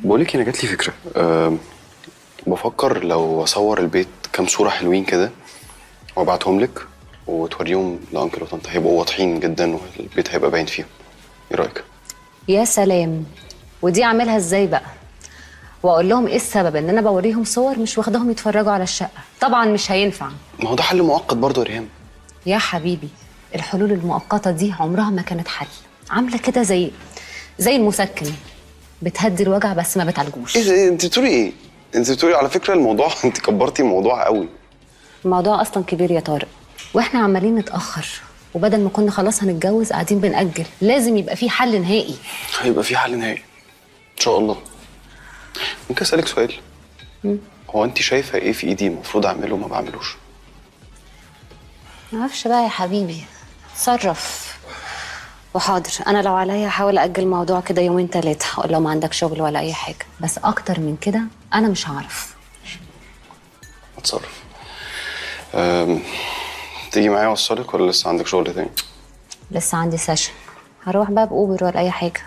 بقولك انا جات لي فكرة، بفكر لو اصور البيت كام صوره حلوين كده وابعتهم لك وتوريهم لانكل وطنط، هيبقوا واضحين جدا والبيت هيبقى باين فيهم. ايه رايك؟ يا سلام، ودي اعملها ازاي بقى؟ واقول لهم ايه السبب ان انا بوريهم صور مش واخداهم يتفرجوا على الشقة؟ طبعا مش هينفع. ما هو ده حل مؤقت برضه يا ريهام. يا حبيبي الحلول المؤقتة دي عمرها ما كانت حل، عامله كده زي المسكن، بتهدي الوجع بس ما بتعالجوش. ايه ده؟ انت بتقولي ايه؟ انت بتقولي على فكرة الموضوع انت كبرتي الموضوع قوي. الموضوع اصلا كبير يا طارق، واحنا عمالين نتاخر، وبدل ما كنا خلاص هنتجوز قاعدين بنأجل. لازم يبقى في حل نهائي. هيبقى في حل نهائي ان شاء الله. ممكن اسالك سؤال؟ هو انت شايفه ايه في ايدي المفروض اعمله وما بعملوش؟ ما اعرفش بقى يا حبيبي، اتصرف. وحاضر، انا لو عليا هحاول اجل الموضوع كده يومين ثلاثة، اقول لو ما عندك شغل ولا اي حاجة، بس اكتر من كده انا مش هعرف. اتصرف. تيجي معايا اوصلك ولا لسه عندك شغل تاني؟ لسه عندي session، هروح بقى ب Uber ولا اي حاجة.